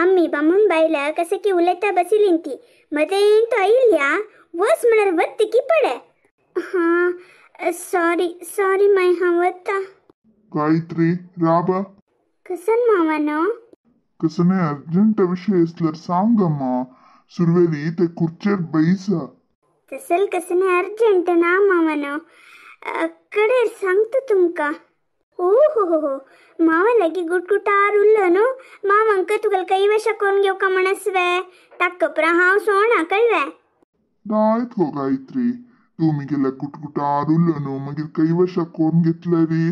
आम्ही बामूण बायला कसं की उलयता बसिलीन ती मदें तो आयिल्ल्या वस म्हळ्यार वत्त की पडे. हां सॉरी सॉरी माय, हांव वता. गायत्री राबा. कसन मावानो? कसं नाही अर्जंट विषय असल्यार सांग मा. सुरवेरी ते खुर्चेर बैसा. तसल कसं नाही अर्जंट ना मावानो, कडेर सांगता तुमकां. ओ हो हो हो मावा लागी गुटगुटार उरलो न्हू मावांक तुगेले कैवशा करून घेवका म्हणसवे ताका हांव सोणा कळवे. दायत गो गायत्री, तूं मिगेल्या गुटगुटार उरलो न्हू मागीर कैवशा कोण घेतले री.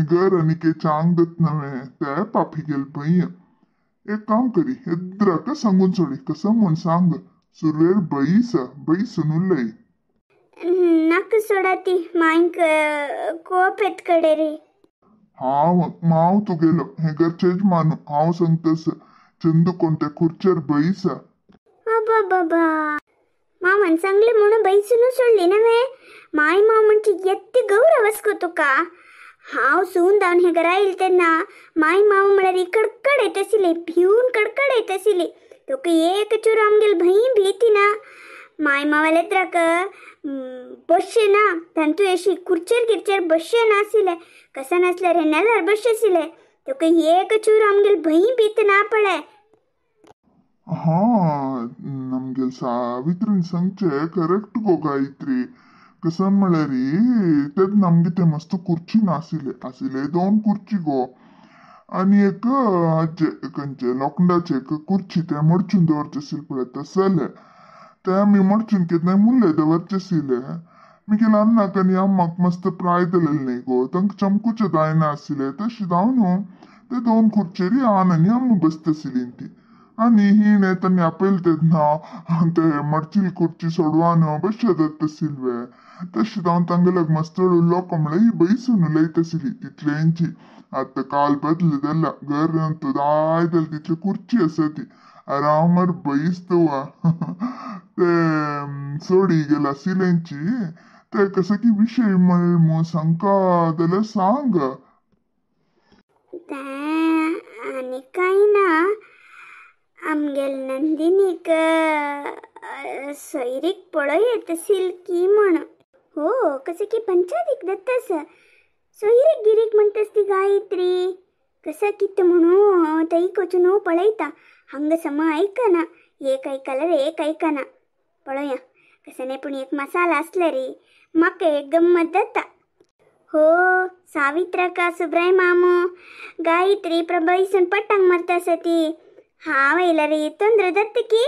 घर आनी के चांग दत नव्हे ते पापी गेल भंय. एक काम करी एद्राक सांगून सोडी कसं म्हण सांग. सुरवेर बैस बैसून उरलय. नाका सोडा ती मांयक कोप येत कडे रे. हांव माव तुगेलो हें घरचेच मानू हांव सांगतस चंदू कोण त्या खुर्चेर बैसा. अबाबाबा मामान सांगले म्हणून बैसून सोडली नव्हे. माय माव म्हणजे येत्ते गौरव गो तुका. हांव सून धावन हे घरा येयल तेन्ना माय माव म्हळ्यार कडकड येत आशिल्ली, भिवन कडकड येत आशिल्ली. तुका एक चूर आमगेल भंय भीती ना. माय मावाले त्राक बसशे ना तांतू अशी खुर्चेर गिरचेर बसशे नाशिल्ले, कसा नासल्यार हे नेल्यार बसशे आशिल्ले. तुका एक चूर आमगेल भंय भीत ना पळय. हा आमगेल सावित्रीन सांगचे करेक्ट गो गायत्री. कसं म्हळ्यार तेन्ना आमगे ते मस्त खुर्ची नाशिल्ले, आशिल्ले दोन खुर्ची गो आनी एक हाचे खंयचे लोखंडाचे एक खुर्ची ते मडचून दवरचे आशिल्ले पळय तसले ते आमी मडचून केन्नाय मुल्ले दवरचे आशिल्ले. मिगेले अन्नाक आनी अम्माक मस्त प्राय दिलेले न्ही गो, तांकां चमकूचे जायना आशिल्ले. तशें जावन ते दोन खुर्चेरी आन आनी अम्मा बसता आशिल्ली ती. आनी हिणें तांणी आपयलें तेन्ना ते मडचिल खुर्ची सोडवान बसचे जाता आशिल्ले. तशें जावन तांगेल्याक मस्त लोक म्हळ्यार ही बैसून उलयता आशिल्ली तितलेंची. आतां काल बदल जाल्या घर जाय जाल्यार तितली खुर्ची आसा ती आरामार बैस तूं. ते सोडी गेला आशिल्ल्यांची ते कसं की विशय म्हळ मू सांगका जाल्यार सांग. तें आनी कांय ना, आमगेल नंदिनीक सोयरीक पळय येत आशिल्ली की म्हण. हो कसं की पंचायतीक दत्तास सोयरीक गिरीक म्हणटास ती गायत्री कसं कितें म्हणू थंय वचून पळयता. हांगा सम आयकना, एक आयकल्यार एक आयकना. पळोवया कसं नाही पूण एक मसाला आसल्यार रे म्हाका एक गम्मत जाता. हो सावित्राका सुब्राय मामू गायत्री प्रभैसून पट्टांग मारता आसा ती. हांव येयल्यार रे तोंद्र जाता की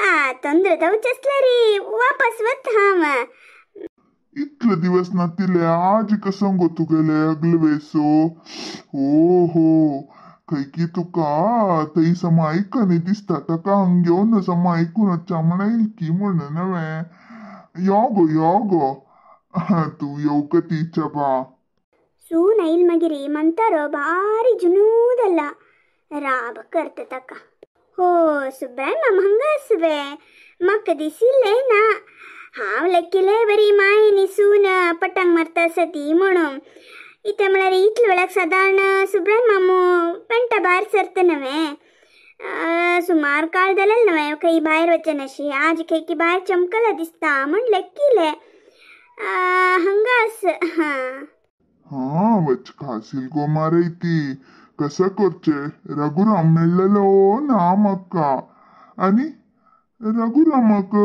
आ तोंद्र जावचें आसल्यार रे वापस वता हांव. इतले दिवस नातिले आज कसं गो तुगेले अगलवेसो. हो हो खंयकी तुका थंय सम आयकनी दिसता ताका हांग घेवन सम आयकून वच्चा येयल की म्हण नवें. यो गो यो गो तूं येवका ती चबा. सून आयल मागीर म्हणटारो भारी जुनू जाला राब करता ताका. हो सुब्राय माम हांगा आसवे म्हाका दिशिल्लें ना. हांव लेखिले बरी माय न्ही सून पटांग मारता आसा ती म्हणून. इतें म्हळ्यार इतले वेळाक सादारण सुब्राय मामू पेंटा भायर सरता नव्हे, सुमार काळ जालेलो नव्हे खंय भायर वचनाशी. आज खंय की भायर चमकला दिसता म्हण लेखिले हांगा आस. हां हा वच खासील गो मारय ती. कसं करचे रघुराम मेळ्ळेलो ना म्हाका. आनी रघुरामाक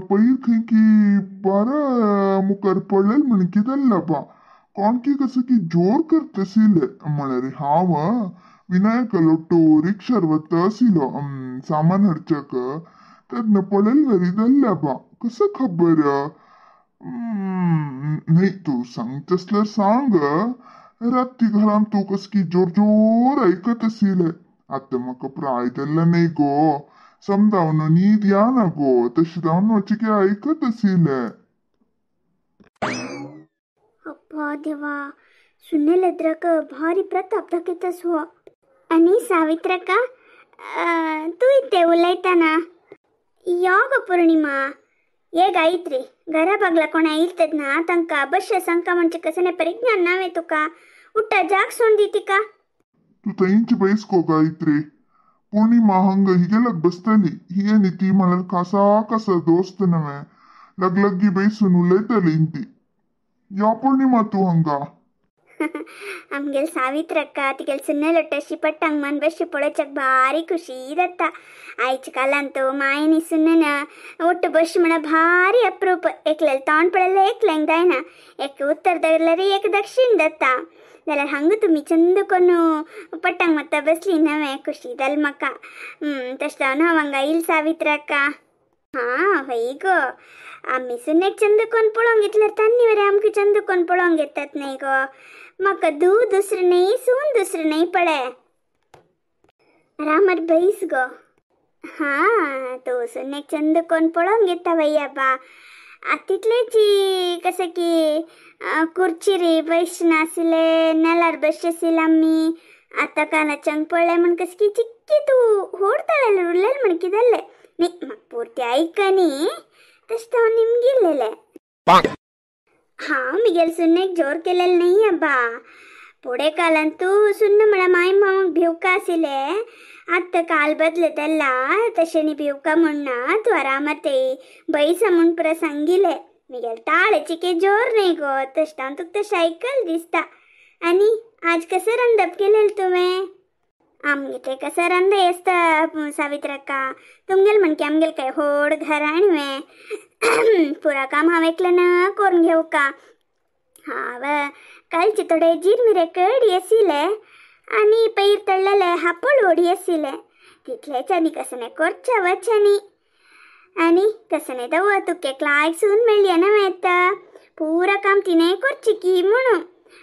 पयर खंय की बारा मुखार पडलेल म्हण कितें जाल्लें बा. कोण की कसं की जोर करता आशिल्ले म्हळ्यार हांव विनायक लोटो रिक्षार वता आशिल्लो सामान हाडच्याक तेन्ना पळयलें वरी जाल्लें बा. कसं खबर न्ही तूं सांगता आसल्यार सांग. राती घरान तूं कसं की जोर जोर आयकत आशिल्लें. आतां म्हाका प्राय जाल्लें न्ही गो, समजावन न्हीद येना गो, तशें जावन वचके आयकत आशिल्लें. अप्पा देवा सुनेलेद्राक भारी प्रताप दाखयतास हो. आनी सावित्राका तूं इतें उलयतना यो गो पूर्णिमा. ये गायत्री घरा बागला कोण आयल तेन्ना तांकां बशे सांगका म्हणजे कसं नाही परिज्ञान नावे तुका. उट्टा जाग सोड दी तिका. तूं थंयच बैस गो गायत्री. पूर्णिमा हंग हिगेलग बसतली ही आनी ती म्हळ्यार खासा खासा दोस्त नवे लगलग्गी बैसून उलयतली ती. या पूर्णिमा तूं हंगा. आमगेल सावित्रक्क तिगेल सुन्नेलೊಟ್ಟशी पट्टांग मन बशी पळोवच्याक भारी खुशी जाता. आयच्या कालांत मायनी सुन्नेन ಒಟ್ಟು ಬಸ್ म्हण भारी अप्रूप. एकल्याल तोंड पळयल्यार एकल्यांक जायना, एक उत्तर दवरल्यार एक दक्षिण जाता. जाल्यार हांगा तुमी चंद कोन्न पट्टांग मात्ता बसली नवें खुशी जाल म्हाका. तशें जावन हांव हांगा येयल सावित्रक्का. हां हय गो, आमी सुनेक चंद कोन्न पळोवंक घेतल्यार तांणी वरी आमकां चंद कोन्न पळोवंक घेतात न्हय गो. म्हाका धूव दुसरें न्हय सून दुसरें न्हय पळय. रामार बैस गो. हां तो सुनेक चंद कोन्न पळोवंक घेता वय बा. तितलेची कसं की खुर्ची बैस नाशिल्ले नेलार बसचे आशिल्ले आमी. आतां कानाच्यांक पळय म्हण कसं की चिक्की तूं होडताले उरलेलें म्हण कितें जालें न्ही म्हाका पुरतें आयकनी तशें हांव निमगिल्लेलें. हांव मिगेल सुन्नेक जोर केलेलें न्हय अब्बा. फुडें कालांत तूं सुन्न म्हळ्यार माय मामाक भिवका आशिल्लें. आतां काल बदलतला तशें न्ही भिवका म्हण ना तूं आरामात ते बैसा म्हूण पुरा सांगिल्लें. मिगेल ताळेचें के जोर न्हय गो तशें हांव तुका तशें आयकल दिसता. आनी आज कसं रांदप केलें तुवें? आमगे तें कसं रांदय आसता सावित्रक्का. तुमगेल म्हण की आमगेल काय व्हड घराण वे पुरा काम हांव एकल्यान करून घेवका. हांव कालचे थोडे जिरमिरे कडी आशिल्ले आनी पैर तळ्ळेले हापळ वडी आशिल्ले तितलेच आनी कसं नाही करच्या वच्यांनी. आनी कसं नाही दव तुका एकलाक सून मेळ्ळी नवें आतां पुरा काम तिणें करचें की म्हणून.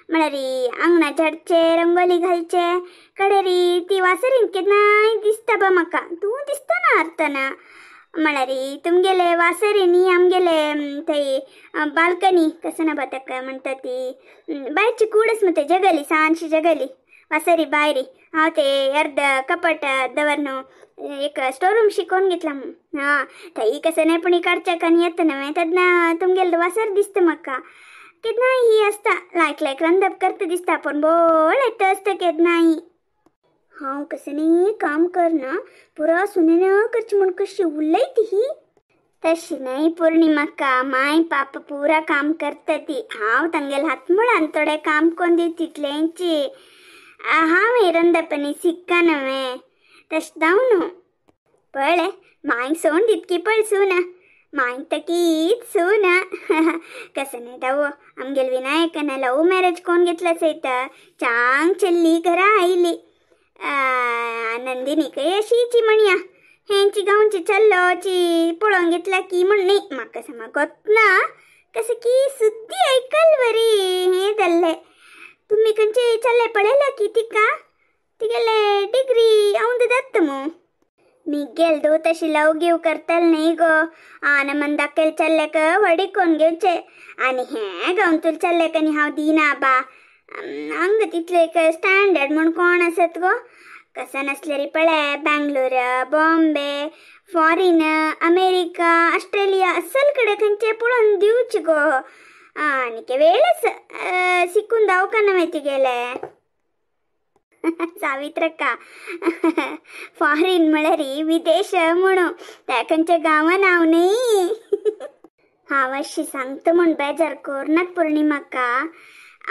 म्हळ्यार आंगणा झाडचे रंगोली घालचे कडेरी ती वासरीन केन्नाय दिसता बा म्हाका. तूं दिसता ना आरतना. म्हळ्यार तुमगेले वासरीनी आमगेले थंय बाल्कनी कसं ना बा ताका म्हणटा ती भायरची कूड आसा मग ते जगली ल्हानशी जगली वासरी भायरी. हांव ते अर्द कपाट दवर न्हू एक स्टोर रूम शिकोवन घेतला म्हूण. हां थंय कसं नाही पण काडच्याक आनी येता न्हय तेन्ना तुमगेले वासर दिसता म्हाका. केन्नाय ही आसता लायक लायक रांदप करता दिसता पूण बोळ येता आसता केन्नाय. हांव कसं न्ही काम करना पुरा सुनेन करचें म्हूण कशी उलयता ही. तशी न्हय पूर्णिमाक्का, माय पाप पुरा काम करता ती. हांव तांगेले हातमुळान थोडें काम कोन्न दिता तितलेंची. हांव हें रांदप न्ही सिक्का नवें तशें जावं न्हू. पळय मांयक सोण तितकी पळ सून मांयक तकीच सून. कसं नाही दावो आमगेल विनायकान लव मॅरेज कोण घेतलं सयत चांग चल्ली घरा आयली. नंदिनीकय अशीची म्हणया हेंची गांवची चल्लोची पळोवन घेतला की म्हण न्ही म्हाका समा गोतना कसं की सुद्दी आयकल बरी हें जाल्लें. तुमी खंयचे चल्ले पळयला की तिका तिगेले डिग्री औंद जाता मू. मिगेल दो तशी लव गिव करतल न्ही गो. आन मन दाखयल चल्लेक व्हडीक कोण घेवचे आनी हें गांवतूल चल्लेक आनी हांव दिना बा. हांगा तितले एक स्टँडर्ड म्हूण कोण आसत गो. कसं नासल्यारी पळय Bangalore Bombay foreign America Australia असल कडेन खंयचे पळोवन दिवचे गो. आनी वेळच शिकून दावका नवें तिगेले. सावित्रक्का फॉरीन म्हळ्यार विदेश म्हणून त्या खंयच्या गांवान हांव न्ही. हांव अशी सांगता म्हूण बेजार कोरनात पूर्णिमाक्का.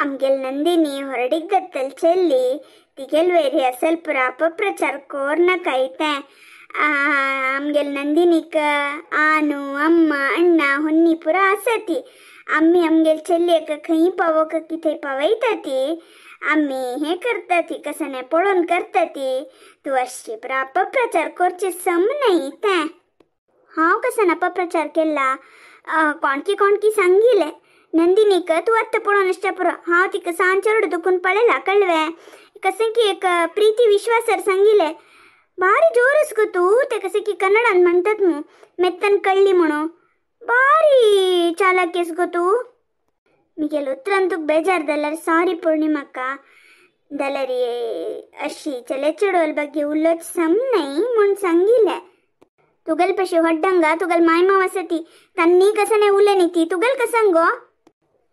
आमगेल नंदिनी होरडीक जातल चेल्ली तिगेल वेरी असल पुरा अपप्रचार कोरनाकाय तें. आमगेल नंदिनीक आनू अम्मा अण्णा होन्नी पुरा आसा ती. आमी आमगेल चेल्लेक खंय पावोवक कितें पावयता ती. आमी हें करता ती कसं नाही पळोवन करता ती. तूं अशी पुरा अपप्रचार करचें सम न्हय तें. हांव कसं अपप्रचार केला कोणकी कोणकी सांगिल्लें नंदिनीक तूं आत्तां पळोवन आसच्या पुरो. हांव तिका सान चेडूं दुखून पळयला कळवें कसं की एक प्रिती विश्वासर सांगिल्लें. भारी जोरस गो तूं तें कसं की कन्नडान म्हणटात न्हू मेत्तान कळ्ळी म्हणून भारी चालाकेस गो तूं. मिगेल उतरान तुका बेजार जाल्यार सॉरी पूर्णिमाक्का. जाल्यार अशी चले चेडवाल ಬಗ್ಗೆ उलोवचें सम न्हय म्हूण सांगिल्लें. तुगेल पशी व्हड्डंगा तुगेल माय माव आसा ती तांणी कसं नाही उलय न्ही ती तुगेल कसं गो.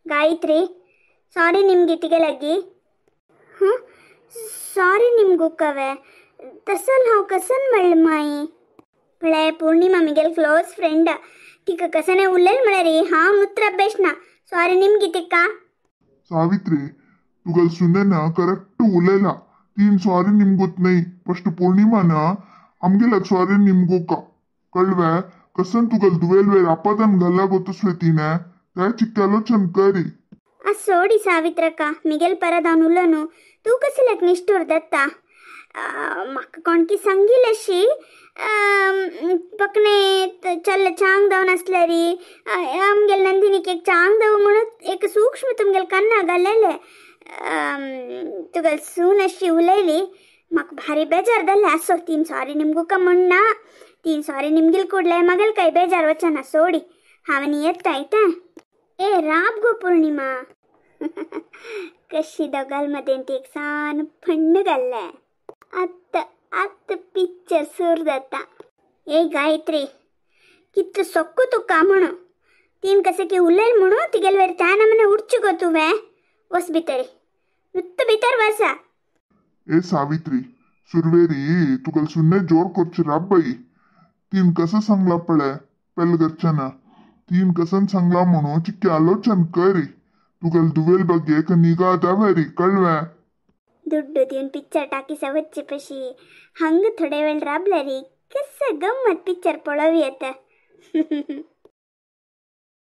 गायत्री सॉरी निमगे तिगे लागी. हां सॉरी निमगुकवे तसल हांव कसन म्हणलें माई. पळय पौर्णिमा मिगेल क्लोज फ्रेंड, तिका कसने उलयल म्हळ्यार हांव मुत्र अभ्यास ना. सॉरी निमगी तिका. सावित्री तुगल सुनेन करेक्ट उलयला. तीन सॉरी निमगूत नाही. फस्ट पौर्णिमान आमगेलाक सॉरी निमगोका कळवे. कसन तुगल दुवेल वेळ आपादान घाला गोतस्वे तिने त्या चिक्यालोचन करी. आ सोडी सावित्रका, मिगेल परत हांव उलोवनु तूं कसल्याक निश्ठूर दत्ता. म्हाका कोणकी सांगील अशी पकणे चल्ल चांग जावन आसल्यारी आमगेल नंदिनीक एक चांग जावं म्हणून एक सूक्ष्म तुमगेल कन्ना घालेले. तुगेल सून अशी उलयली म्हाका भारी बेजार जालें. आसो तीन सॉरी निमगुका म्हण ना, तीन सॉरी निमगेल कुडले मगेल काय बेजार वचना. सोडी हांवें येता येता. ए राब गो पौर्णिमा. कशी दोगाल मदें ती एक सान फण्ण घाल्लें. आत्त आत्त पिक्चर सुरू जाता. ए गायत्री कितलो सोक्को तुका म्हणून तीन कशें की उलयल म्हणून तिगेल वेर त्या नमने उडचो गो तुवें. वस भितर, नुत्तो भितर वसा. ए सावित्री सुरवेरी तुगल सुन्ने जोर करचे राब बाई. तीन कसं सांगला पळय पेल घरच्याना. तीन कसन सांगला म्हणून चिक्के आलोचन करी. तुगल दुवेल बगे निगा दावेरी कळवे. दुड्डू दिवन पिक्चर टाकीसा वच्चे पशी हंग थोडे वेळ राबल्यारी कसं गम्मत पिक्चर पळोवं येता.